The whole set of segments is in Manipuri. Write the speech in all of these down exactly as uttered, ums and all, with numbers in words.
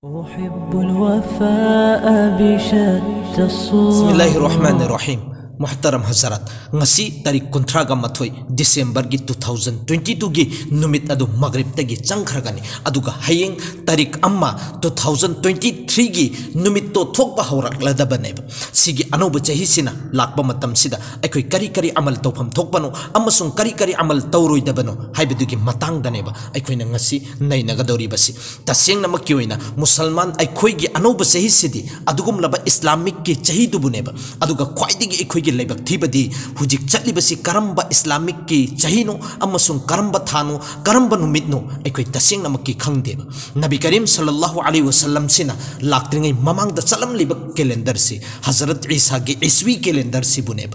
أحب الوفاء بشتى الصور. ꯕꯤꯁꯃꯤꯜꯂꯥꯍꯤꯔ ꯔꯍꯃꯥꯅꯤꯔ ꯔꯍꯤꯝ꯫ ꯃꯨꯍꯇꯔꯝ ꯍꯖꯔꯠ, ꯉꯁꯤ ꯇꯥꯔꯤꯛ ꯀꯨꯟꯊ꯭ꯔꯥꯒ ꯃꯥꯊꯣꯏ ꯗꯤꯁꯦꯝꯕꯔꯒꯤ two thousand twenty twoꯒꯤ ꯅꯨꯃꯤꯠ ꯑꯗꯨ ꯃꯒ꯭ꯔꯤꯕꯇꯒꯤ ꯆꯪꯈ꯭ꯔꯒꯅꯤ꯫ ꯑꯗꯨꯒ ꯍꯌꯦꯡ ꯇꯥꯔꯤꯛ ꯑꯃ two thousand twenty threeꯒꯤ ꯅꯨꯃꯤꯠꯇꯣ ꯊꯣꯛꯄ ꯍꯧꯔꯛꯂꯗꯕꯅꯦꯕ꯫ ꯁꯤꯒꯤ ꯑꯅꯧꯕ ꯆꯍꯤꯁꯤꯅ ꯂꯥꯛꯄ ꯃꯇꯝꯁꯤꯗ ꯑꯩꯈꯣꯏ ꯀꯔꯤ ꯀꯔꯤ ꯑꯃꯜ ꯇꯧꯐꯝ ꯊꯣꯛꯄꯅꯣ ꯑꯃꯁꯨꯡ ꯀꯔꯤ ꯀꯔꯤ ꯑꯃꯜ ꯇꯧꯔꯣꯏꯗꯕꯅꯣ ꯍꯥꯏꯕꯗꯨꯒꯤ ꯃꯇꯥꯡꯗꯅꯦꯕ ꯑꯩꯈꯣꯏꯅ ꯉꯁꯤ ꯅꯩꯅꯒꯗꯧꯔꯤꯕꯁꯤ꯫ ꯇꯁꯦꯡꯅꯃꯛꯀꯤ ꯑꯣꯏꯅ ꯃꯨꯁꯜꯃꯥꯟ ꯑꯩꯈꯣꯏꯒꯤ ꯑꯅꯧꯕ ꯆꯍꯤꯁꯤꯗꯤ ꯑꯗꯨꯒꯨꯝꯂꯕ ꯏꯁꯂꯥꯃꯤꯛꯀꯤ ꯆꯍꯤꯗꯨꯕꯨꯅꯦꯕ꯫ ꯑꯗꯨꯒ ꯈ꯭ꯋꯥꯏꯗꯒꯤ ꯑꯩꯈꯣꯏꯒꯤ ꯂꯥꯏꯕꯛ ꯊꯤꯕꯗꯤ ꯍꯧꯖꯤꯛ ꯆꯠꯂꯤꯕꯁꯤ ꯀꯔꯝꯕ ꯏꯁꯂꯥꯃꯤꯛꯀꯤ ꯆꯍꯤꯅꯣ ꯑꯃꯁꯨꯡ ꯀꯔꯝꯕ ꯊꯥꯅꯣ, ꯀꯔꯝꯕ ꯅꯨꯃꯤꯠꯅꯣ ꯑꯩꯈꯣꯏ ꯇꯁꯦꯡꯅꯃꯛꯀꯤ ꯈꯪꯗꯦꯕ꯫ ꯅꯕꯤ ꯀꯔꯤꯝ ꯁꯜꯂꯜꯂꯥꯍꯨ ꯑꯂꯩꯍꯤ ꯋꯁꯜꯂꯝꯁꯤꯅ ꯂꯥꯛꯇ꯭ꯔꯤꯉꯩ ꯃꯃꯥꯡꯗ ꯆꯠꯂꯝꯂꯤꯕ ꯀꯦꯂꯦꯟꯗꯔꯁꯤ, ꯍꯖꯔꯠ ꯏꯁꯥꯒꯤ ꯏꯁꯋꯤ ꯀꯦꯂꯦꯟꯗꯔꯁꯤꯕꯨꯅꯦꯕ꯫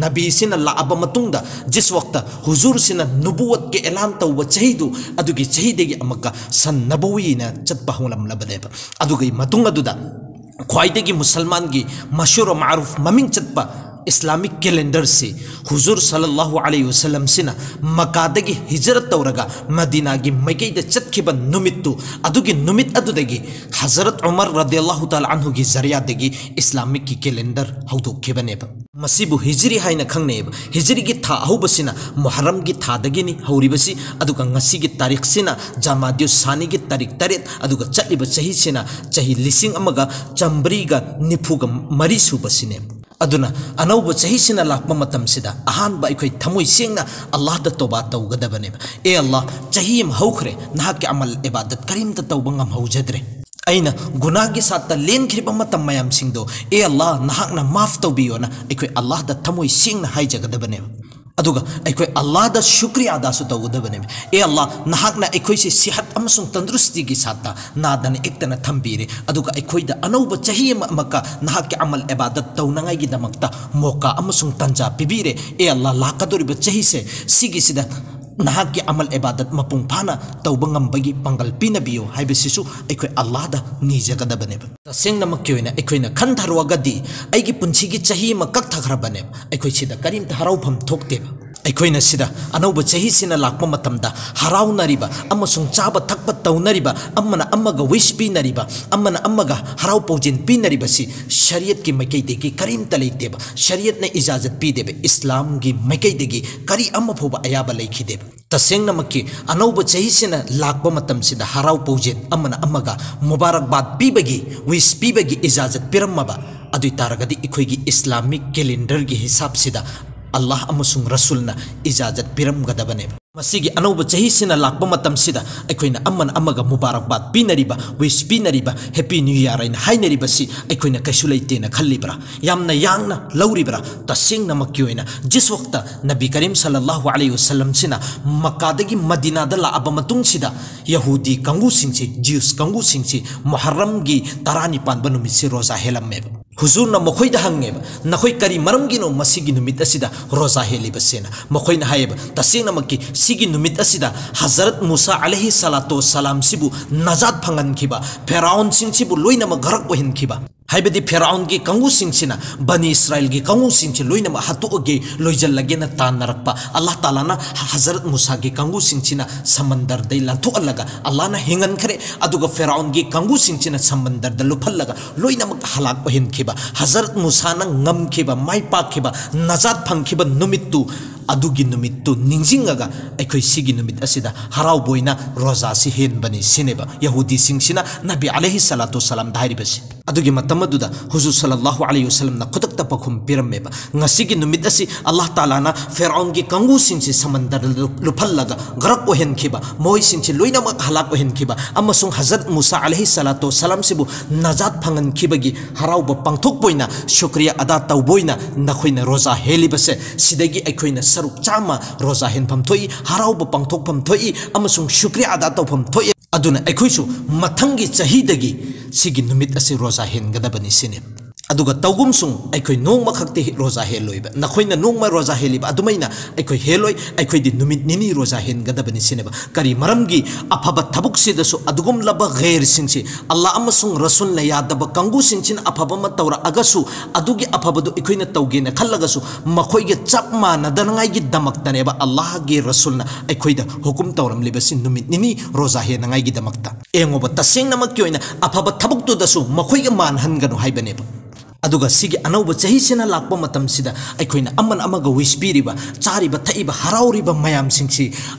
ꯅꯕꯤꯁꯤꯅ ꯂꯥꯛꯑꯕ ꯃꯇꯨꯡꯗ ꯖꯤꯁ ꯋꯛꯇ ꯍꯨꯖꯨꯔꯁꯤꯅ ꯅꯨꯕꯨꯋꯠꯀꯤ ꯑꯦꯂꯥꯟ ꯇꯧꯕ ꯆꯍꯤꯗꯨ, ꯑꯗꯨꯒꯤ ꯆꯍꯤꯗꯒꯤ ꯑꯃꯨꯛꯀ ꯁꯟ ꯅꯕꯋꯤꯅ ꯆꯠꯄ ꯍꯧꯔꯝꯂꯕꯅꯦꯕ꯫ ꯑꯗꯨꯒꯤ ꯃꯇꯨꯡ ꯑꯗꯨꯗ ꯈ꯭ꯋꯥꯏꯗꯒꯤ ꯃꯨꯁꯜꯃꯥꯟꯒꯤ ꯃꯁꯍꯨꯔ ꯃꯥꯔꯨꯐ ꯃꯃꯤꯡ ꯆꯠꯄ ꯏꯁꯂꯥꯃꯤꯛ ꯀꯦꯂꯦꯟꯗꯔꯁꯤ ꯍꯨꯖꯨꯔ ꯁꯜꯂꯜꯂꯥꯍꯨ ꯑꯂꯩꯍꯤ ꯋꯁꯜꯂꯝꯁꯤꯅ ꯃꯀꯥꯗꯒꯤ ꯍꯤꯖꯔꯠ ꯇꯧꯔꯒ ꯃꯗꯤꯅꯥꯒꯤ ꯃꯥꯏꯀꯩꯗ ꯆꯠꯈꯤꯕ ꯅꯨꯃꯤꯠꯇꯨ, ꯑꯗꯨꯒꯤ ꯅꯨꯃꯤꯠ ꯑꯗꯨꯗꯒꯤ ꯍꯖꯔꯠ ꯎꯃꯔ ꯔꯗꯤꯌꯜꯂꯥꯍꯨ ꯇꯥꯂꯥ ꯑꯟꯍꯨꯒꯤ ꯖꯔꯤꯌꯥꯗꯒꯤ ꯏꯁꯂꯥꯃꯤꯛꯀꯤ ꯀꯦꯂꯦꯟꯗꯔ ꯍꯧꯗꯣꯛꯈꯤꯕꯅꯦꯕ꯫ ꯃꯁꯤꯕꯨ ꯍꯤꯖ꯭ꯔꯤ ꯍꯥꯏꯅ ꯈꯪꯅꯩꯑꯕ꯫ ꯍꯤꯖ꯭ꯔꯤꯒꯤ ꯊꯥ ꯑꯍꯧꯕꯁꯤꯅ ꯃꯨꯍꯔꯝꯒꯤ ꯊꯥꯗꯒꯤꯅꯤ ꯍꯧꯔꯤꯕꯁꯤ, ꯑꯗꯨꯒ ꯉꯁꯤꯒꯤ ꯇꯥꯔꯤꯛꯁꯤꯅ ꯖꯃꯥꯗꯤꯌꯨ ꯁꯥꯅꯤꯒꯤ ꯇꯥꯔꯤꯛ ꯇꯔꯦꯠ, ꯑꯗꯨꯒ ꯆꯠꯂꯤꯕ ꯆꯍꯤꯁꯤꯅ ꯆꯍꯤ ꯂꯤꯁꯤꯡ ꯑꯃꯒ ꯆꯥꯃꯔꯤꯒ ꯅꯤꯐꯨꯒ ꯃꯔꯤ ꯁꯨꯕꯁꯤꯅꯦꯕ꯫ ꯑꯗꯨꯅ ꯑꯅꯧꯕ ꯆꯍꯤꯁꯤꯅ ꯂꯥꯛꯄ ꯃꯇꯝꯁꯤꯗ ꯑꯍꯥꯟꯕ ꯑꯩꯈꯣꯏ ꯊꯃꯣꯏ ꯁꯦꯡꯅ ꯑꯜꯂꯥꯍꯗ ꯇꯣꯕꯥ ꯇꯧꯒꯗꯕꯅꯦꯕ꯫ "ꯑꯦ ꯑꯜꯂꯥꯍ, ꯆꯍꯤ ꯑꯃ ꯍꯧꯈ꯭ꯔꯦ, ꯅꯍꯥꯛꯀꯤ ꯑꯃꯜ ꯏꯕꯥꯗꯠ ꯀꯔꯤꯝꯇ ꯇꯧꯕ ꯉꯝꯍꯧꯖꯗ꯭ꯔꯦ꯫ ꯑꯩꯅ ꯒꯨꯅꯥꯒꯤ ꯁꯥꯠꯇ ꯂꯦꯟꯈ꯭ꯔꯤꯕ ꯃꯇꯝ ꯃꯌꯥꯝꯁꯤꯡꯗꯣ, ꯑꯦ ꯑꯜꯂꯥꯍ, ꯅꯍꯥꯛꯅ ꯃꯥꯐ ꯇꯧꯕꯤꯌꯣꯅ" ꯑꯩꯈꯣꯏ ꯑꯜꯂꯥꯍꯗ ꯊꯃꯣꯏ ꯁꯦꯡꯅ ꯍꯥꯏꯖꯒꯗꯕꯅꯦꯕ꯫ ꯑꯗꯨꯒ ꯑꯩꯈꯣꯏ ꯑꯜꯂꯥꯍꯗ ꯁꯨꯀ꯭ꯔꯤꯌꯥ ꯑꯗꯥꯁꯨ ꯇꯧꯒꯗꯕꯅꯦꯕ꯫ "ꯑꯦ ꯑꯜꯂꯥꯍ, ꯅꯍꯥꯛꯅ ꯑꯩꯈꯣꯏꯁꯦ ꯁꯤꯍꯠ ꯑꯃꯁꯨꯡ ꯇꯟꯗꯨꯔꯨꯁꯇꯤꯒꯤ ꯁꯥꯠꯇ ꯅꯥꯗꯅ ꯌꯦꯛꯇꯅ ꯊꯝꯕꯤꯔꯦ, ꯑꯗꯨꯒ ꯑꯩꯈꯣꯏꯗ ꯑꯅꯧꯕ ꯆꯍꯤ ꯑꯃ ꯑꯃꯛꯀ ꯅꯍꯥꯛꯀꯤ ꯑꯃꯜ ꯏꯕꯥꯗꯠ ꯇꯧꯅꯉꯥꯏꯒꯤꯗꯃꯛꯇ ꯃꯣꯀꯥ ꯑꯃꯁꯨꯡ ꯇꯟꯖꯥ ꯄꯤꯕꯤꯔꯦ꯫ ꯑꯦ ꯑꯜꯂꯥꯍ, ꯂꯥꯛꯀꯗꯧꯔꯤꯕ ꯆꯍꯤꯁꯦ, ꯁꯤꯒꯤꯁꯤꯗ ꯅꯍꯥꯛꯀꯤ ꯑꯃꯜ ꯏꯕꯥꯗꯠ ꯃꯄꯨꯡ ꯐꯥꯅ ꯇꯧꯕ ꯉꯝꯕꯒꯤ ꯄꯥꯡꯒꯜ ꯄꯤꯅꯕꯤꯌꯨ" ꯍꯥꯏꯕꯁꯤꯁꯨ ꯑꯩꯈꯣꯏ ꯑꯜꯂꯥꯍꯗ ꯅꯤꯖꯒꯗꯕꯅꯦꯕ꯫ ꯇꯁꯦꯡꯅꯃꯛꯀꯤ ꯑꯣꯏꯅ ꯑꯩꯈꯣꯏꯅ ꯈꯟꯊꯔꯨꯔꯒꯗꯤ, "ꯑꯩꯒꯤ ꯄꯨꯟꯁꯤꯒꯤ ꯆꯍꯤ ꯑꯃ ꯀꯛꯊꯈ꯭ꯔꯕꯅꯦꯕ, ꯑꯩꯈꯣꯏ ꯁꯤꯗ ꯀꯔꯤꯝꯇ ꯍꯔꯥꯎꯐꯝ ꯊꯣꯛꯇꯦꯕ"꯫ ꯑꯩꯈꯣꯏꯅ ꯁꯤꯗ ꯑꯅꯧꯕ ꯆꯍꯤꯁꯤꯅ ꯂꯥꯛꯄ ꯃꯇꯝꯗ ꯍꯔꯥꯎꯅꯔꯤꯕ ꯑꯃꯁꯨꯡ ꯆꯥꯕ ꯊꯛꯄ ꯇꯧꯅꯔꯤꯕ, ꯑꯃꯅ ꯑꯃꯒ wish ꯄꯤꯅꯔꯤꯕ, ꯑꯃꯅ ꯑꯃꯒ ꯍꯔꯥꯎ ꯄꯧꯖꯦꯟ ꯄꯤꯅꯔꯤꯕꯁꯤ ꯁꯔꯤꯌꯠꯀꯤ ꯃꯥꯏꯀꯩꯗꯒꯤ ꯀꯔꯤꯝꯇ ꯂꯩꯇꯦꯕ꯫ ꯁꯔꯤꯌꯠꯅ ꯏꯖꯥꯖꯠ ꯄꯤꯗꯦꯕ꯫ ꯏꯁꯂꯥꯝꯒꯤ ꯃꯥꯏꯀꯩꯗꯒꯤ ꯀꯔꯤ ꯑꯃ ꯐꯥꯎꯕ ꯑꯌꯥꯕ ꯂꯩꯈꯤꯗꯦꯕ꯫ ꯇꯁꯦꯡꯅꯃꯛꯀꯤ ꯑꯅꯧꯕ ꯆꯍꯤꯁꯤꯅ ꯂꯥꯛꯄ ꯃꯇꯝꯁꯤꯗ ꯍꯔꯥꯎ ꯄꯧꯖꯦꯟ, ꯑꯃꯅ ꯑꯃꯒ ꯃꯨꯕꯥꯔꯛꯕꯥꯗ ꯄꯤꯕꯒꯤ, wish ꯄꯤꯕꯒꯤ ꯏꯖꯥꯖꯠ ꯄꯤꯔꯝꯃꯕ, ꯑꯗꯨ ꯑꯣꯏ ꯇꯥꯔꯒꯗꯤ ꯑꯩꯈꯣꯏꯒꯤ ꯏꯁꯂꯥꯃꯤꯛ calendarꯒꯤ ꯍꯤꯁꯥꯕꯁꯤꯗ ꯑꯜꯂꯥꯍ ꯑꯃꯁꯨꯡ ꯔꯁꯨꯜꯅ ꯏꯖꯥꯖꯠ ꯄꯤꯔꯝꯒꯗꯕꯅꯦꯕ꯫ ꯃꯁꯤꯒꯤ ꯑꯅꯧꯕ ꯆꯍꯤꯁꯤꯅ ꯂꯥꯛꯄ ꯃꯇꯝꯁꯤꯗ ꯑꯩꯈꯣꯏꯅ ꯑꯃꯅ ꯑꯃꯒ ꯃꯨꯕꯥꯔꯛꯕꯥꯗ ꯄꯤꯅꯔꯤꯕ, wish ꯄꯤꯅꯔꯤꯕ, Happy New Year ꯍꯥꯏꯅ ꯍꯥꯏꯅꯔꯤꯕꯁꯤ ꯑꯩꯈꯣꯏꯅ ꯀꯩꯁꯨ ꯂꯩꯇꯦꯅ ꯈꯜꯂꯤꯕ꯭ꯔꯥ? ꯌꯥꯝꯅ ꯌꯥꯡꯅ ꯂꯧꯔꯤꯕ꯭ꯔꯥ? ꯇꯁꯦꯡꯅꯃꯛꯀꯤ ꯑꯣꯏꯅ ꯖꯤꯁ ꯋꯛꯇ ꯅꯕꯤ ꯀꯔꯤꯝ ꯁꯜꯂꯜꯂꯥꯍꯨ ꯑꯂꯩꯍꯤ ꯋꯁꯜꯂꯝꯁꯤꯅ ꯃꯛꯀꯥꯗꯒꯤ ꯃꯗꯤꯅꯥꯗ ꯂꯥꯛꯑꯕ ꯃꯇꯨꯡꯁꯤꯗ ꯌꯍꯨꯗꯤ ꯀꯥꯡꯕꯨꯁꯤꯡꯁꯤ, ꯖ꯭ꯌꯨꯁ ꯀꯥꯡꯕꯨꯁꯤꯡꯁꯤ ꯃꯨꯍꯔꯝꯒꯤ ꯇꯔꯥꯅꯤꯄꯥꯟꯕ ꯅꯨꯃꯤꯠꯁꯤ ꯔꯣꯖꯥ ꯍꯦꯜꯂꯝꯃꯦꯕ꯫ ꯍꯨꯖꯨꯔꯅ ꯃꯈꯣꯏꯗ ꯍꯪꯉꯦꯕ, "ꯅꯈꯣꯏ ꯀꯔꯤ ꯃꯔꯝꯒꯤꯅꯣ ꯃꯁꯤꯒꯤ ꯅꯨꯃꯤꯠ ꯑꯁꯤꯗ ꯔꯣꯖꯥ ꯍꯦꯜꯂꯤꯕꯁꯦꯅ?" ꯃꯈꯣꯏꯅ ꯍꯥꯏꯌꯦꯕ, "ꯇꯁꯦꯡꯅꯃꯛꯀꯤ ꯁꯤꯒꯤ ꯅꯨꯃꯤꯠ ꯑꯁꯤꯗ ꯍꯖꯔꯠ ꯃꯨꯁꯥ ꯑꯂꯩꯍꯤ ꯁꯂꯥꯇꯨ ꯋꯁꯁꯂꯥꯝꯁꯤꯕꯨ ꯅꯖꯥꯠ ꯐꯪꯍꯟꯈꯤꯕ, ꯐꯦꯔꯥꯎꯟꯁꯤꯡꯁꯤꯕꯨ ꯂꯣꯏꯅꯃꯛ ꯒꯔꯛ ꯑꯣꯏꯍꯟꯈꯤꯕ, ꯍꯥꯏꯕꯗꯤ ꯐꯦꯔꯥꯎꯟꯒꯤ ꯀꯥꯡꯕꯨꯁꯤꯡꯁꯤꯅ ꯕꯅꯤ ꯏꯁꯔꯥꯏꯜꯒꯤ ꯀꯥꯡꯕꯨꯁꯤꯡꯁꯤ ꯂꯣꯏꯅꯃꯛ ꯍꯥꯠꯇꯣꯛꯑꯒꯦ, ꯂꯣꯏꯖꯜꯂꯒꯦꯅ ꯇꯥꯟꯅꯔꯛꯄ, ꯑꯜꯂꯥꯍ ꯇꯥꯂꯥꯅ ꯍꯖꯔꯠ ꯃꯨꯁꯥꯒꯤ ꯀꯥꯡꯕꯨꯁꯤꯡꯁꯤꯅ ꯁꯃꯟꯗꯔꯗꯩ ꯂꯥꯟꯊꯣꯛꯍꯜꯂꯒ ꯑꯜꯂꯥꯍꯅ ꯍꯤꯡꯍꯟꯈ꯭ꯔꯦ꯫ ꯑꯗꯨꯒ ꯐꯦꯔꯥꯎꯟꯒꯤ ꯀꯥꯡꯕꯨꯁꯤꯡꯁꯤꯅ ꯁꯃꯟꯗꯔꯗ ꯂꯨꯞꯍꯜꯂꯒ ꯂꯣꯏꯅꯃꯛ ꯍꯂꯥꯛ ꯑꯣꯏꯍꯟꯈꯤꯕ, ꯍꯖꯔꯠ ꯃꯨꯁꯥꯅ ꯉꯝꯈꯤꯕ, ꯃꯥꯏ ꯄꯥꯛꯈꯤꯕ, ꯅꯖꯥꯠ ꯐꯪꯈꯤꯕ ꯅꯨꯃꯤꯠꯇꯨ, ꯑꯗꯨꯒꯤ ꯅꯨꯃꯤꯠꯇꯨ ꯅꯤꯡꯁꯤꯡꯉꯒ ꯑꯩꯈꯣꯏ ꯁꯤꯒꯤ ꯅꯨꯃꯤꯠ ꯑꯁꯤꯗ ꯍꯔꯥꯎꯕ ꯑꯣꯏꯅ ꯔꯣꯖꯥꯁꯤ ꯍꯦꯟꯕꯅꯤ" ꯁꯤꯅꯦꯕ ꯌꯍꯨꯗꯤꯁꯤꯡꯁꯤꯅ ꯅꯕꯤ ꯑꯂꯩꯍꯤ ꯁꯂꯥꯇꯨ ꯋꯁꯁꯂꯥꯝꯗ ꯍꯥꯏꯔꯤꯕꯁꯤ꯫ ꯑꯗꯨꯒꯤ ꯃꯇꯝ ꯑꯗꯨꯗ ꯍꯨꯖꯨꯔ ꯁꯜꯂꯜꯂꯥꯍꯨ ꯑꯂꯩꯍꯤ ꯋꯁꯜꯂꯝꯅ ꯈꯨꯗꯛꯇ ꯄꯥꯎꯈꯨꯝ ꯄꯤꯔꯝꯃꯦꯕ, "ꯉꯁꯤꯒꯤ ꯅꯨꯃꯤꯠ ꯑꯁꯤ ꯑꯜꯂꯥꯍ ꯇꯥꯂꯥꯅ ꯐꯦꯔꯥꯎꯟꯒꯤ ꯀꯥꯡꯕꯨꯁꯤꯡꯁꯤ ꯁꯃꯟꯗꯔꯗ ꯂꯨꯞ-, ꯂꯨꯞꯍꯜꯂꯒ ꯒꯔꯛ ꯑꯣꯏꯍꯟꯈꯤꯕ, ꯃꯈꯣꯏꯁꯤꯡꯁꯤ ꯂꯣꯏꯅꯃꯛ ꯍꯂꯥꯛ ꯑꯣꯏꯍꯟꯈꯤꯕ ꯑꯃꯁꯨꯡ ꯍꯖꯔꯠ ꯃꯨꯁꯥ ꯑꯂꯩꯍꯤ ꯁꯂꯥꯇꯨ ꯋꯁꯁꯂꯥꯝꯁꯤꯕꯨ ꯅꯖꯥꯠ ꯐꯪꯍꯟꯈꯤꯕꯒꯤ ꯍꯔꯥꯎꯕ ꯄꯥꯡꯊꯣꯛꯄ ꯑꯣꯏꯅ, ꯁꯨꯀ꯭ꯔꯤꯌꯥ ꯑꯗꯥ ꯇꯧꯕ ꯑꯣꯏꯅ ꯅꯈꯣꯏꯅ ꯔꯣꯖꯥ ꯍꯦꯜꯂꯤꯕꯁꯦ, ꯁꯤꯗꯒꯤ ꯑꯩꯈꯣꯏꯅ ꯁꯔꯨꯛ ꯆꯥꯝꯃ ꯔꯣꯖꯥ ꯍꯦꯟꯐꯝ ꯊꯣꯛꯏ, ꯍꯔꯥꯎꯕ ꯄꯥꯡꯊꯣꯛꯐꯝ ꯊꯣꯛꯏ ꯑꯃꯁꯨꯡ ꯁꯨꯀ꯭ꯔꯤꯌꯥ ꯑꯗꯥ ꯇꯧꯐꯝ ꯊꯣꯛꯏ꯫ ꯑꯗꯨꯅ ꯑꯩꯈꯣꯏꯁꯨ ꯃꯊꯪꯒꯤ ꯆꯍꯤꯗꯒꯤ ꯁꯤꯒꯤ ꯅꯨꯃꯤꯠ ꯑꯁꯤ ꯔꯣꯖꯥ ꯍꯦꯟꯒꯗꯕꯅꯤ" ꯁꯤꯅꯤ꯫ ꯑꯗꯨꯒ ꯇꯧꯒꯨꯝꯁꯨꯡ ꯑꯩꯈꯣꯏ ꯅꯣꯡꯃꯈꯛꯇꯤ ꯔꯣꯖꯥ ꯍꯦꯜꯂꯣꯏꯕ꯫ ꯅꯈꯣꯏꯅ ꯅꯣꯡꯃ ꯔꯣꯖꯥ ꯍꯦꯜꯂꯤꯕ ꯑꯗꯨꯃꯥꯏꯅ ꯑꯩꯈꯣꯏ ꯍꯦꯜꯂꯣꯏ, ꯑꯩꯈꯣꯏꯗꯤ ꯅꯨꯃꯤꯠ ꯅꯤꯅꯤ ꯔꯣꯖꯥ ꯍꯦꯟꯒꯗꯕꯅꯤ ꯁꯤꯅꯦꯕ꯫ ꯀꯔꯤ ꯃꯔꯝꯒꯤ? ꯑꯐꯕ ꯊꯕꯛꯁꯤꯗꯁꯨ ꯑꯗꯨꯒꯨꯝꯂꯕ ꯒꯩꯔꯁꯤꯡꯁꯤ, ꯑꯜꯂꯥ ꯑꯃꯁꯨꯡ ꯔꯁꯨꯜꯅ ꯌꯥꯗꯕ ꯀꯥꯡꯕꯨꯁꯤꯡꯁꯤꯅ ꯑꯐꯕ ꯑꯃ ꯇꯧꯔꯛꯑꯒꯁꯨ, ꯑꯗꯨꯒꯤ ꯑꯐꯕꯗꯨ ꯑꯩꯈꯣꯏꯅ ꯇꯧꯒꯦꯅ ꯈꯜꯂꯒꯁꯨ, ꯃꯈꯣꯏꯒ ꯆꯞ ꯃꯥꯟꯅꯗꯅꯉꯥꯏꯒꯤꯗꯃꯛꯇꯅꯦꯕ ꯑꯜꯂꯥꯍꯒꯤ ꯔꯁꯨꯜꯅ ꯑꯩꯈꯣꯏꯗ ꯍꯨꯀꯨꯝ ꯇꯧꯔꯝꯂꯤꯕꯁꯤ, ꯅꯨꯃꯤꯠ ꯅꯤꯅꯤ ꯔꯣꯖꯥ ꯍꯦꯟꯅꯉꯥꯏꯒꯤꯗꯃꯛꯇ꯫ ꯌꯦꯡꯉꯣꯕ, ꯇꯁꯦꯡꯅꯃꯛꯀꯤ ꯑꯣꯏꯅ ꯑꯐꯕ ꯊꯕꯛꯇꯨꯗꯁꯨ ꯃꯈꯣꯏꯒ ꯃꯥꯟꯍꯟꯒꯅꯨ ꯍꯥꯏꯕꯅꯦꯕ꯫ ꯑꯗꯨꯒ ꯁꯤꯒꯤ ꯑꯅꯧꯕ ꯆꯍꯤꯁꯤꯅ ꯂꯥꯛꯄ ꯃꯇꯝꯁꯤꯗ ꯑꯩꯈꯣꯏꯅ ꯑꯃꯅ ꯑꯃꯒ wish ꯄꯤꯔꯤꯕ, ꯆꯥꯔꯤꯕ ꯊꯛꯏꯕ, ꯍꯔꯥꯎꯔꯤꯕ ꯃꯌꯥꯝꯁꯤꯡꯁꯤ,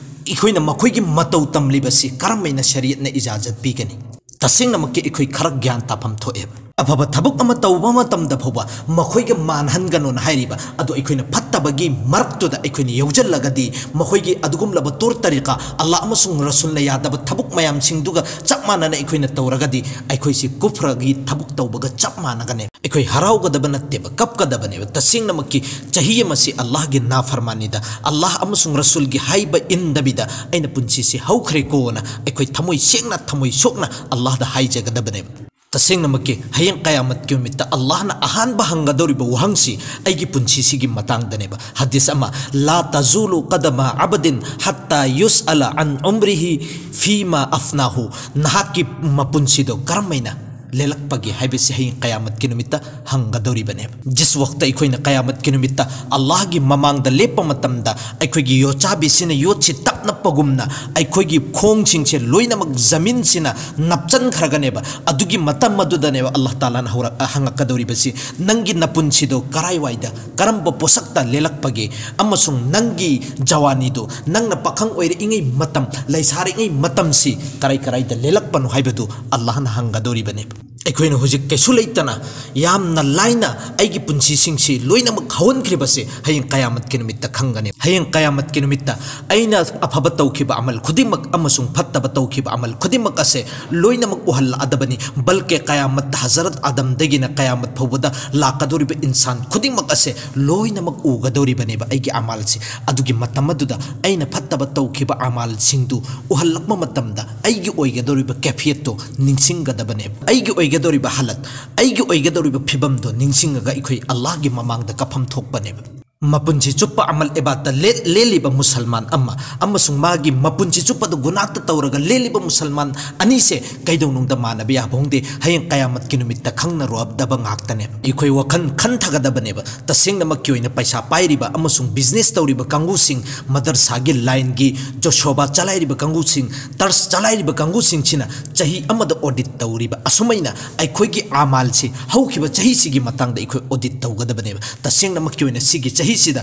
ꯑꯩꯈꯣꯏꯅ ꯃꯈꯣꯏꯒꯤ ꯃꯇꯧ ꯇꯝꯂꯤꯕꯁꯤ ꯀꯔꯝꯍꯥꯏꯅ ꯁꯔꯤꯌꯠꯅ ꯏꯖꯥꯖꯠ ꯄꯤꯒꯅꯤ? ꯇꯁꯦꯡꯅꯃꯛꯀꯤ ꯑꯩꯈꯣꯏ ꯈꯔ ꯒ꯭ꯌꯥꯟ ꯇꯥꯐꯝ ꯊꯣꯛꯑꯦꯕ꯫ ꯑꯐꯕ ꯊꯕꯛ ꯑꯃ ꯇꯧꯕ ꯃꯇꯝꯗ ꯐꯥꯎꯕ ꯃꯈꯣꯏꯒ ꯃꯥꯟꯍꯟꯒꯅꯣꯅ ꯍꯥꯏꯔꯤꯕ ꯑꯗꯨ ꯑꯩꯈꯣꯏꯅ ꯐꯠꯇꯕꯒꯤ ꯃꯔꯛꯇꯨꯗ ꯑꯩꯈꯣꯏꯅ ꯌꯧꯖꯜꯂꯒꯗꯤ, ꯃꯈꯣꯏꯒꯤ ꯑꯗꯨꯒꯨꯝꯂꯕ ꯇꯨꯔ ꯇꯔꯤꯀꯥ, ꯑꯜꯂꯥ ꯑꯃꯁꯨꯡ ꯔꯁꯨꯜꯅ ꯌꯥꯗꯕ ꯊꯕꯛ ꯃꯌꯥꯝꯁꯤꯡꯗꯨꯒ ꯆꯞ ꯃꯥꯟꯅꯅ ꯑꯩꯈꯣꯏꯅ ꯇꯧꯔꯒꯗꯤ, ꯑꯩꯈꯣꯏꯁꯤ ꯀꯨꯐ꯭ꯔꯒꯤ ꯊꯕꯛ ꯇꯧꯕꯒ ꯆꯞ ꯃꯥꯟꯅꯒꯅꯦꯕ꯫ ꯑꯩꯈꯣꯏ ꯍꯔꯥꯎꯒꯗꯕ ꯅꯠꯇꯦꯕ, ꯀꯞꯀꯗꯕꯅꯦꯕ꯫ ꯇꯁꯦꯡꯅꯃꯛꯀꯤ ꯆꯍꯤ ꯑꯃꯁꯤ ꯑꯜꯂꯥꯍꯒꯤ ꯅꯥꯐꯔꯃꯥꯅꯤꯗ, ꯑꯜꯂꯥꯍ ꯑꯃꯁꯨꯡ ꯔꯁꯨꯜꯒꯤ ꯍꯥꯏꯕ ꯏꯟꯗꯕꯤꯗ ꯑꯩꯅ ꯄꯨꯟꯁꯤꯁꯤ ꯍꯧꯈ꯭ꯔꯦꯀꯣꯅ ꯑꯩꯈꯣꯏ ꯊꯃꯣꯏ ꯁꯦꯡꯅ, ꯊꯃꯣꯏ ꯁꯣꯛꯅ ꯑꯜꯂꯥꯍꯗ ꯍꯥꯏꯖꯒꯗꯕꯅꯦꯕ꯫ ꯇꯁꯦꯡꯅꯃꯛꯀꯤ ꯍꯌꯦꯡ ꯀꯌꯥꯃꯠꯀꯤ ꯅꯨꯃꯤꯠꯇ ꯑꯜꯂꯥꯍꯅ ꯑꯍꯥꯟꯕ ꯍꯪꯒꯗꯧꯔꯤꯕ ꯋꯥꯍꯪꯁꯤ ꯑꯩꯒꯤ ꯄꯨꯟꯁꯤꯁꯤꯒꯤ ꯃꯇꯥꯡꯗꯅꯦꯕ꯫ ꯍꯗꯤꯁ ꯑꯃ, "ꯂꯥ ꯇꯖꯨꯂꯨ ꯀꯗꯃ ꯑꯕꯗꯤꯟ ꯍꯠꯇꯥ ꯌꯨꯁ ꯑꯂ ꯑꯟ ꯎꯝꯔꯤꯍꯤ ꯐꯤꯃꯥ ꯑꯐꯅꯥꯍꯨ", ꯅꯍꯥꯛꯀꯤ ꯃꯄꯨꯟꯁꯤꯗꯣ ꯀꯔꯝꯍꯥꯏꯅ ꯂꯦꯜꯂꯛꯄꯒꯦ ꯍꯥꯏꯕꯁꯤ ꯍꯌꯦꯡ ꯀꯌꯥꯃꯠꯀꯤ ꯅꯨꯃꯤꯠꯇ ꯍꯪꯒꯗꯧꯔꯤꯕꯅꯦꯕ꯫ ꯖꯤꯁ ꯋꯛꯇ ꯑꯩꯈꯣꯏꯅ ꯀꯌꯥꯃꯠꯀꯤ ꯅꯨꯃꯤꯠꯇ ꯑꯜꯂꯥꯍꯒꯤ ꯃꯃꯥꯡꯗ ꯂꯦꯞꯄ ꯃꯇꯝꯗ, ꯑꯩꯈꯣꯏꯒꯤ ꯌꯣꯠꯆꯥꯕꯤꯁꯤꯅ ꯌꯣꯠꯁꯤ ꯇꯞꯅꯞꯄꯒꯨꯝꯅ ꯑꯩꯈꯣꯏꯒꯤ ꯈꯣꯡꯁꯤꯡꯁꯦ ꯂꯣꯏꯅꯃꯛ ꯖꯃꯤꯟꯁꯤꯅ ꯅꯞꯆꯟꯈ꯭ꯔꯒꯅꯦꯕ꯫ ꯑꯗꯨꯒꯤ ꯃꯇꯝ ꯑꯗꯨꯗꯅꯦꯕ ꯑꯜꯂꯥꯍ ꯇꯥꯂꯥꯅ ꯍꯧꯔꯛ-, ꯍꯪꯉꯛꯀꯗꯧꯔꯤꯕꯁꯤ, "ꯅꯪꯒꯤ ꯅꯄꯨꯟꯁꯤꯗꯣ ꯀꯔꯥꯏꯋꯥꯏꯗ, ꯀꯔꯝꯕ ꯄꯣꯠꯁꯛꯇ ꯂꯦꯜꯂꯛꯄꯒꯦ? ꯑꯃꯁꯨꯡ ꯅꯪꯒꯤ ꯖꯋꯥꯅꯤꯗꯣ, ꯅꯪꯅ ꯄꯥꯈꯪ ꯑꯣꯏꯔꯛꯏꯉꯩ ꯃꯇꯝ, ꯂꯩꯁꯥꯔꯤꯉꯩ ꯃꯇꯝꯁꯤ ꯀꯔꯥꯏ ꯀꯔꯥꯏꯗ ꯂꯦꯜꯂꯛꯄꯅꯣ?" ꯍꯥꯏꯕꯗꯨ ꯑꯜꯂꯥꯍꯅ ꯍꯪꯒꯗꯧꯔꯤꯕꯅꯦꯕ꯫ ꯑꯩꯈꯣꯏꯅ ꯍꯧꯖꯤꯛ ꯀꯩꯁꯨ ꯂꯩꯇꯅ ꯌꯥꯝꯅ ꯂꯥꯏꯅ ꯑꯩꯒꯤ ꯄꯨꯟꯁꯤꯁꯤꯡꯁꯤ ꯂꯣꯏꯅꯃꯛ ꯍꯧꯍꯟꯈ꯭ꯔꯤꯕꯁꯦ ꯍꯌꯦꯡ ꯀꯌꯥꯃꯠꯀꯤ ꯅꯨꯃꯤꯠꯇ ꯈꯪꯒꯅꯤ꯫ ꯍꯌꯦꯡ ꯀꯌꯥꯃꯠꯀꯤ ꯅꯨꯃꯤꯠꯇ ꯑꯩꯅ ꯑꯐꯕ ꯇꯧꯈꯤꯕ ꯑꯃꯜ ꯈꯨꯗꯤꯡꯃꯛ ꯑꯃꯁꯨꯡ ꯐꯠꯇꯕ ꯇꯧꯈꯤꯕ ꯑꯃꯜ ꯈꯨꯗꯤꯡꯃꯛ ꯑꯁꯦ ꯂꯣꯏꯅꯃꯛ ꯎꯍꯜꯂꯛꯑꯗꯕꯅꯤ꯫ ꯕꯜꯀꯦ ꯀꯌꯥꯃꯠ ꯍꯖꯔꯠ ꯑꯥꯗꯝꯗꯒꯤꯅ ꯀꯌꯥꯃꯠ ꯐꯥꯎꯕꯗ ꯂꯥꯛꯀꯗꯧꯔꯤꯕ ꯏꯟꯁꯥꯟ ꯈꯨꯗꯤꯡꯃꯛ ꯑꯁꯦ ꯂꯣꯏꯅꯃꯛ ꯎꯒꯗꯧꯔꯤꯕꯅꯦꯕ ꯑꯩꯒꯤ ꯑꯃꯥꯜꯁꯦ꯫ ꯑꯗꯨꯒꯤ ꯃꯇꯝ ꯑꯗꯨꯗ ꯑꯩꯅ ꯐꯠꯇꯕ ꯇꯧꯈꯤꯕ ꯑꯃꯥꯜꯁꯤꯡꯗꯨ ꯎꯍꯜꯂꯛꯄ ꯃꯇꯝꯗ ꯑꯩꯒꯤ ꯑꯣꯏꯒꯗꯧꯔꯤꯕ ꯀꯦꯐꯤꯌꯠꯇꯣ ꯅꯤꯡꯁꯤꯡꯒꯗꯕꯅꯦꯕ꯫ ꯑꯩꯒꯤ ꯑꯣꯏꯒꯗꯧꯔꯤꯕ ꯍꯥꯂꯠ, ꯑꯩꯒꯤ ꯑꯣꯏꯒꯗꯧꯔꯤꯕ ꯐꯤꯕꯝꯗꯣ ꯅꯤꯡꯁꯤꯡꯉꯒ ꯑꯩꯈꯣꯏ ꯑꯜꯂꯥꯍꯒꯤ ꯃꯃꯥꯡꯗ ꯀꯞꯐꯝ ꯊꯣꯛꯄꯅꯦꯕ꯫ ꯃꯄꯨꯟꯁꯤ ꯆꯨꯞꯄ ꯑꯃꯜ ꯏꯕꯥꯗꯠꯇ ꯂꯦ-, ꯂꯦꯜꯂꯤꯕ ꯃꯨꯁꯜꯃꯥꯟ ꯑꯃ ꯑꯃꯁꯨꯡ ꯃꯥꯒꯤ ꯃꯄꯨꯟꯁꯤ ꯆꯨꯞꯄꯗ ꯒꯨꯅꯥꯍꯇ ꯇꯧꯔꯒ ꯂꯦꯜꯂꯤꯕ ꯃꯨꯁꯜꯃꯥꯟ ꯑꯅꯤꯁꯦ ꯀꯩꯗꯧꯅꯨꯡꯗ ꯃꯥꯟꯅꯕ ꯌꯥꯕ ꯍꯣꯡꯗꯦ꯫ ꯍꯌꯦꯡ ꯀꯌꯥꯃꯠꯀꯤ ꯅꯨꯃꯤꯠꯇ ꯈꯪꯅꯔꯣꯏꯗꯕ ꯉꯥꯛꯇꯅꯦꯕ꯫ ꯑꯩꯈꯣꯏ ꯋꯥꯈꯜ ꯈꯟꯊꯒꯗꯕꯅꯦꯕ꯫ ꯇꯁꯦꯡꯅꯃꯛꯀꯤ ꯑꯣꯏꯅ ꯄꯩꯁꯥ ꯄꯥꯏꯔꯤꯕ ꯑꯃꯁꯨꯡ ꯕꯤꯖꯤꯅꯦꯁ ꯇꯧꯔꯤꯕ ꯀꯥꯡꯕꯨꯁꯤꯡ, ꯃꯗꯔꯁꯥꯒꯤ ꯂꯥꯏꯟꯒꯤ ꯖꯣꯁꯣꯕꯥ ꯆꯂꯥꯏꯔꯤꯕ ꯀꯥꯡꯕꯨꯁꯤꯡ, ꯇꯔꯁ ꯆꯂꯥꯏꯔꯤꯕ ꯀꯥꯡꯕꯨꯁꯤꯡꯁꯤꯅ ꯆꯍꯤ ꯑꯃꯗ ꯑꯣꯗꯤꯠ ꯇꯧꯔꯤꯕ ꯑꯁꯨꯃꯥꯏꯅ ꯑꯩꯈꯣꯏꯒꯤ ꯑꯃꯥꯜꯁꯤ ꯍꯧꯈꯤꯕ ꯆꯍꯤꯁꯤꯒꯤ ꯃꯇꯥꯡꯗ ꯑꯩꯈꯣꯏ ꯑꯣꯗꯤꯠ ꯇꯧꯒꯗꯕꯅꯦꯕ꯫ ꯇꯁꯦꯡꯅꯃꯛꯀꯤ ꯑꯣꯏꯅ ꯁꯤꯒꯤ ꯆꯍꯤꯁꯤꯗ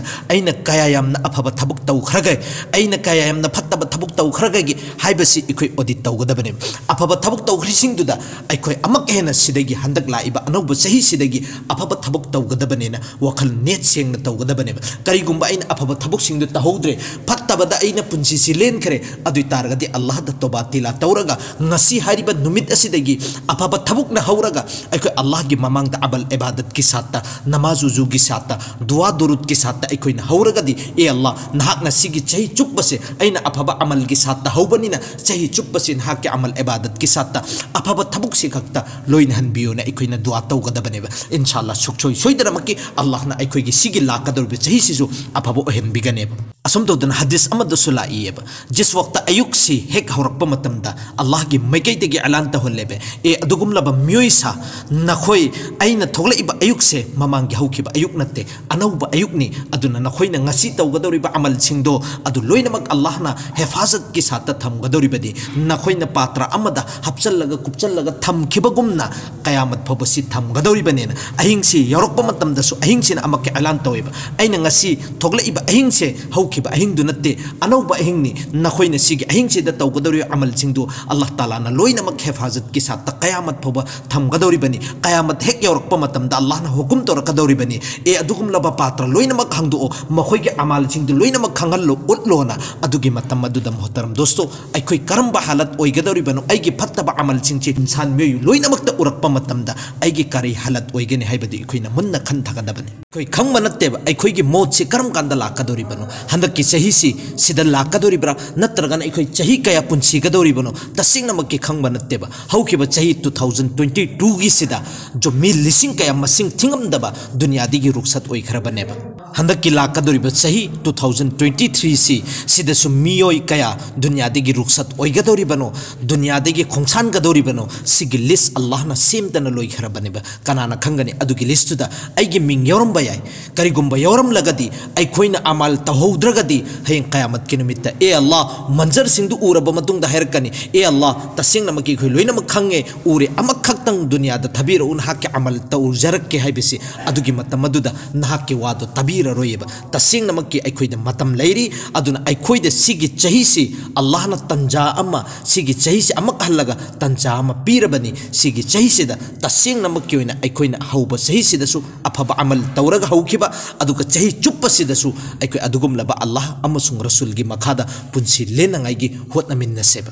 ꯑꯩꯅ ꯀꯌꯥ ꯌꯥꯝꯅ ꯑꯐꯕ ꯊꯕꯛ ꯇꯧꯈ꯭ꯔꯒꯦ, ꯑꯩꯅ ꯀꯌꯥ ꯌꯥꯝꯅ ꯐꯠꯇꯕ ꯊꯕꯛ ꯇꯧꯈ꯭ꯔꯒꯦ ꯍꯥꯏꯕꯁꯤ ꯑꯩꯈꯣꯏ ꯑꯣꯗꯤꯠ ꯇꯧꯒꯗꯕꯅꯦꯕ꯫ ꯑꯐꯕ ꯊꯕꯛ ꯇꯧꯈ꯭ꯔꯤꯁꯤꯡꯗꯨꯗ ꯑꯩꯈꯣꯏ ꯑꯃꯨꯛ ꯍꯦꯟꯅ ꯁꯤꯗꯒꯤ ꯍꯟꯗꯛ ꯂꯥꯛꯏꯕ ꯑꯅꯧꯕ ꯆꯍꯤꯁꯤꯗꯒꯤ ꯑꯐꯕ ꯊꯕꯛ ꯇꯧꯒꯗꯕꯅꯦꯅ ꯋꯥꯈꯜ ꯅꯦꯠ ꯁꯦꯡꯅ ꯇꯧꯒꯗꯕꯅꯦꯕ꯫ ꯀꯔꯤꯒꯨꯝꯕ ꯑꯩꯅ ꯑꯐꯕ ꯊꯕꯛꯁꯤꯡꯗꯨ ꯇꯧꯍꯧꯗ꯭ꯔꯦ, ꯐꯠꯇꯕꯗ ꯑꯩꯅ ꯄꯨꯟꯁꯤꯁꯤ ꯂꯦꯟꯈ꯭ꯔꯦ, ꯑꯗꯨ ꯑꯣꯏ ꯇꯥꯔꯒꯗꯤ ꯑꯜꯂꯥꯍꯗ ꯇꯣꯕꯥ ꯇꯤꯂꯥ ꯇꯧꯔꯒ ꯉꯁꯤ ꯍꯥꯏꯔꯤꯕ ꯅꯨꯃꯤꯠ ꯑꯁꯤꯗꯒꯤ ꯑꯐꯕ ꯊꯕꯛꯅ ꯍꯧꯔꯒ ꯑꯩꯈꯣꯏ ꯑꯜꯂꯥꯍꯒꯤ ꯃꯃꯥꯡꯗ ꯑꯃꯜ ꯏꯕꯥꯗꯠꯀꯤ ꯁꯥꯠꯇ, ꯅꯃꯥꯖ ꯎꯖꯨꯒꯤ ꯁꯥꯠꯇ, ꯗꯨꯋꯥ ꯗꯨꯔꯨꯗꯀꯤ ꯁꯥꯠꯇ ꯑꯩꯈꯣꯏꯅ ꯍꯧꯔꯒꯗꯤ, "ꯑꯦ ꯑꯜꯂꯥꯍ, ꯅꯍꯥꯛꯅ ꯁꯤꯒꯤ ꯆꯍꯤ ꯆꯨꯞꯄꯁꯦ ꯑꯩꯅ ꯑꯐꯕ ꯑꯃꯜꯒꯤ ꯁꯥꯠꯇ ꯍꯧꯕꯅꯤꯅ ꯆꯍꯤ ꯆꯨꯞꯄꯁꯤ ꯅꯍꯥꯛꯀꯤ ꯑꯃꯜ ꯏꯕꯥꯗꯠꯀꯤ ꯁꯥꯠꯇ ꯑꯐꯕ ꯊꯕꯛꯁꯤ ꯈꯛꯇ ꯂꯣꯏꯅꯍꯟꯕꯤꯌꯨꯅ" ꯑꯩꯈꯣꯏꯅ ꯗꯨꯋꯥ ꯇꯧꯒꯗꯕꯅꯦꯕ꯫ ꯏꯟꯁꯥ ꯑꯜꯂꯥꯍ, ꯁꯨꯛꯁꯣꯏ ꯁꯣꯏꯗꯅꯃꯛꯀꯤ ꯑꯜꯂꯥꯍꯅ ꯑꯩꯈꯣꯏꯒꯤ ꯁꯤꯒꯤ ꯂꯥꯛꯀꯗꯧꯔꯤꯕ ꯆꯍꯤꯁꯤꯁꯨ ꯑꯐꯕ ꯑꯣꯏꯍꯟꯕꯤꯒꯅꯦꯕ꯫ ꯑꯁꯨꯝ ꯇꯧꯗꯅ ꯍꯗꯤꯁ ꯑꯃꯗꯁꯨ ꯂꯥꯛꯏꯑꯕ, ꯖꯤꯁ ꯋꯥꯛꯇ ꯑꯌꯨꯛꯁꯤ ꯍꯦꯛ ꯍꯧꯔꯛꯄ ꯃꯇꯝꯗ ꯑꯜꯂꯥꯍꯒꯤ ꯃꯥꯏꯀꯩꯗꯒꯤ ꯑꯦꯂꯥꯟ ꯇꯧꯍꯜꯂꯦꯕ, "ꯑꯦ ꯑꯗꯨꯒꯨꯝꯂꯕ ꯃꯤꯑꯣꯏꯁꯥ, ꯅꯈꯣꯏ, ꯑꯩꯅ ꯊꯣꯛꯂꯛꯏꯕ ꯑꯌꯨꯛꯁꯦ ꯃꯃꯥꯡꯒꯤ ꯍꯧꯈꯤꯕ ꯑꯌꯨꯛ ꯅꯠꯇꯦ, ꯑꯅꯧꯕ ꯑꯌꯨꯛꯅꯤ꯫ ꯑꯗꯨꯅ ꯅꯈꯣꯏꯅ ꯉꯁꯤ ꯇꯧꯒꯗꯧꯔꯤꯕ ꯑꯃꯜꯁꯤꯡꯗꯣ ꯑꯗꯨ ꯂꯣꯏꯅꯃꯛ ꯑꯜꯂꯥꯍꯅ ꯍꯦꯐꯥꯖꯠꯀꯤ ꯁꯥꯠꯇ ꯊꯝꯒꯗꯧꯔꯤꯕꯅꯤ꯫ ꯅꯈꯣꯏꯅ ꯄꯥꯇ꯭ꯔ ꯑꯃꯗ ꯍꯥꯞꯆꯜꯂꯒ ꯀꯨꯞꯆꯜꯂꯒ ꯊꯝꯈꯤꯕꯒꯨꯝꯅ ꯀꯌꯥꯃꯠ ꯐꯥꯎꯕꯁꯤ ꯊꯝꯒꯗꯧꯔꯤꯕꯅꯦꯅ ꯑꯍꯤꯡꯁꯤ ꯌꯧꯔꯛꯄ ꯃꯇꯝꯗꯁꯨ ꯑꯍꯤꯡꯁꯤꯅ ꯑꯃꯛꯀ ꯑꯦꯂꯥꯟ ꯇꯧꯋꯦꯕ꯫ ꯑꯩꯅ ꯉꯁꯤ ꯊꯣꯛꯂꯛꯏꯕ ꯑꯍꯤꯡꯁꯦ ꯍꯧ-, ꯈꯤꯕ ꯑꯍꯤꯡꯗꯨ ꯅꯠꯇꯦ, ꯑꯅꯧꯕ ꯑꯍꯤꯡꯅꯤ꯫ ꯅꯈꯣꯏꯅ ꯁꯤꯒꯤ ꯑꯍꯤꯡꯁꯤꯗ ꯇꯧꯒꯗꯧꯔꯤꯕ ꯑꯃꯜꯁꯤꯡꯗꯨ ꯑꯜꯂꯥꯍ ꯇꯥꯂꯥꯅ ꯂꯣꯏꯅꯃꯛ ꯍꯦꯐꯥꯖꯠꯀꯤ ꯁꯥꯠꯇ ꯀꯌꯥꯃꯠ ꯐꯥꯎꯕ ꯊꯝꯒꯗꯧꯔꯤꯕꯅꯤ꯫ ꯀꯌꯥꯃꯠ ꯍꯦꯛ ꯌꯧꯔꯛꯄ ꯃꯇꯝꯗ ꯑꯜꯂꯥꯍꯅ ꯍꯨꯀꯨꯝ ꯇꯧꯔꯛꯀꯗꯧꯔꯤꯕꯅꯤ, "ꯑꯦ, ꯑꯗꯨꯒꯨꯝꯂꯕ ꯄꯥꯇ꯭ꯔ ꯂꯣꯏꯅꯃꯛ ꯍꯥꯡꯗꯣꯛꯑꯣ, ꯃꯈꯣꯏꯒꯤ ꯑꯃꯥꯜꯁꯤꯡꯗꯨ ꯂꯣꯏꯅꯃꯛ ꯈꯪꯍꯜꯂꯣ, ꯎꯠꯂꯣꯅ"꯫ ꯑꯗꯨꯒꯤ ꯃꯇꯝ ꯑꯗꯨꯗ, ꯃꯣꯍꯇꯔꯝ ꯗꯣꯁꯇꯣ, ꯑꯩꯈꯣꯏ ꯀꯔꯝꯕ ꯍꯥꯂꯠ ꯑꯣꯏꯒꯗꯧꯔꯤꯕꯅꯣ, ꯑꯩꯒꯤ ꯐꯠꯇꯕ ꯑꯃꯜꯁꯤꯡꯁꯤ ꯏꯟꯁꯥꯟ ꯃꯤꯑꯣꯏ ꯂꯣꯏꯅꯃꯛꯇ ꯎꯔꯛꯄ ꯃꯇꯝꯗ ꯑꯩꯒꯤ ꯀꯔꯤ ꯍꯥꯂꯠ ꯑꯣꯏꯒꯅꯤ ꯍꯥꯏꯕꯗꯨ ꯑꯩꯈꯣꯏꯅ ꯃꯨꯟꯅ ꯈꯟꯊꯒꯗꯕꯅꯤ꯫ ꯑꯩꯈꯣꯏ ꯈꯪꯕ ꯅꯠꯇꯦꯕ ꯑꯩꯈꯣꯏꯒꯤ ꯃꯣꯠꯁꯤ ꯀꯔꯝ ꯀꯥꯟꯗ ꯂꯥꯛꯀꯗꯧꯔꯤꯕꯅꯣ, ꯍꯟꯗꯛꯀꯤ ꯆꯍꯤꯁꯤ ꯁꯤꯗ ꯂꯥꯛꯀꯗꯧꯔꯤꯕ꯭ꯔꯥ, ꯅꯠꯇ꯭ꯔꯒꯅ ꯑꯩꯈꯣꯏ ꯆꯍꯤ ꯀꯌꯥ ꯄꯨꯟꯁꯤꯒꯗꯧꯔꯤꯕꯅꯣ, ꯇꯁꯦꯡꯅꯃꯛꯀꯤ ꯈꯪꯕ ꯅꯠꯇꯦꯕ꯫ ꯍꯧꯈꯤꯕ ꯆꯍꯤ two thousand twenty twoꯒꯤ ꯁꯤꯗ ꯖꯣ ꯃꯤ ꯂꯤꯁꯤꯡ ꯀꯌꯥ ꯃꯁꯤꯡ ꯊꯤꯉꯝꯗꯕ ꯗꯨꯅꯤꯌꯥꯗꯒꯤ ꯔꯨꯛꯁꯠ ꯑꯣꯏꯈ꯭ꯔꯕꯅꯦꯕ꯫ ꯍꯟꯗꯛꯀꯤ ꯂꯥꯛꯀꯗꯧꯔꯤꯕ ꯆꯍꯤ two thousand twenty threeꯁꯤ, ꯁꯤꯗꯁꯨ ꯃꯤꯑꯣꯏ ꯀꯌꯥ ꯗꯨꯅꯤꯌꯥꯗꯒꯤ ꯔꯨꯛꯁꯠ ꯑꯣꯏꯒꯗꯧꯔꯤꯕꯅꯣ, ꯗꯨꯅꯤꯌꯥꯗꯒꯤ ꯈꯣꯡꯁꯥꯟꯒꯗꯧꯔꯤꯕꯅꯣ, ꯁꯤꯒꯤ ꯂꯤꯁ ꯑꯜꯂꯥꯍꯅ ꯁꯦꯝꯗꯅ ꯂꯣꯏꯈ꯭ꯔꯕꯅꯦꯕ꯫ ꯀꯅꯥꯅ ꯈꯪꯒꯅꯤ, ꯑꯗꯨꯒꯤ ꯂꯤꯁꯇꯨꯗ ꯑꯩꯒꯤ ꯃꯤꯡ ꯌꯥꯎꯔꯝꯕ ꯌꯥꯏ꯫ ꯀꯔꯤꯒꯨꯝꯕ ꯌꯥꯎꯔꯝꯂꯒꯗꯤ, ꯑꯩꯈꯣꯏꯅ ꯑꯃꯥꯜ ꯇꯧꯍꯧꯗ꯭ꯔꯒꯗꯤ, ꯍꯌꯦꯡ ꯀꯌꯥꯃꯠꯀꯤ ꯅꯨꯃꯤꯠꯇ, "ꯑꯦ ꯑꯜꯂꯥꯍ, ꯃꯟꯖꯔꯁꯤꯡꯗꯨ ꯎꯔꯕ ꯃꯇꯨꯡꯗ ꯍꯥꯏꯔꯛꯀꯅꯤ, 'ꯑꯦ ꯑꯜꯂꯥꯍ, ꯇꯁꯦꯡꯅꯃꯛꯀꯤ ꯑꯩꯈꯣꯏ ꯂꯣꯏꯅꯃꯛ ꯈꯪꯉꯦ, ꯎꯔꯦ, ꯑꯃꯈꯛꯇꯪ ꯗꯨꯅꯤꯌꯥꯗ ꯊꯥꯕꯤꯔꯛꯎ, ꯅꯍꯥꯛꯀꯤ ꯑꯃꯥꯜ ꯇꯧꯖꯔꯛꯀꯦ' ꯍꯥꯏꯕꯁꯤ꯫ ꯑꯗꯨꯒꯤ ꯃꯇꯝ ꯑꯗꯨꯗ ꯅꯍꯥꯛꯀꯤ ꯋꯥꯗꯣ ꯇꯥꯕꯤꯔꯔꯣꯏꯌꯦꯕ꯫ ꯇꯁꯦꯡꯅꯃꯛꯀꯤ ꯑꯩꯈꯣꯏꯗ ꯃꯇꯝ ꯂꯩꯔꯤ꯫ ꯑꯗꯨꯅ ꯑꯩꯈꯣꯏꯗ ꯁꯤꯒꯤ ꯆꯍꯤꯁꯤ ꯑꯜꯂꯥꯍꯅ ꯇꯟꯖꯥ ꯑꯃ, ꯁꯤꯒꯤ ꯆꯍꯤꯁꯤ ꯑꯃꯨꯛ ꯍꯜꯂꯒ ꯇꯟꯖꯥ ꯑꯃ ꯄꯤꯔꯕꯅꯤ꯫ ꯁꯤꯒꯤ ꯆꯍꯤꯁꯤꯗ ꯇꯁꯦꯡꯅꯃꯛꯀꯤ ꯑꯣꯏꯅ ꯑꯩꯈꯣꯏꯅ ꯍꯧꯕ ꯆꯍꯤꯁꯤꯗꯁꯨ ꯑꯐꯕ ꯑꯃꯜ ꯇꯧꯔꯒ ꯍꯧꯈꯤꯕ, ꯑꯗꯨꯒ ꯆꯍꯤ ꯆꯨꯞꯄꯁꯤꯗꯁꯨ ꯑꯩꯈꯣꯏ ꯑꯗꯨꯒꯨꯝꯂꯕ ꯑꯜꯂꯥꯍ ꯑꯃꯁꯨꯡ ꯔꯁꯨꯜꯒꯤ ꯃꯈꯥꯗ ꯄꯨꯟꯁꯤ ꯂꯦꯟꯅꯉꯥꯏꯒꯤ ꯍꯣꯠꯅꯃꯤꯟꯅꯁꯦꯕ꯫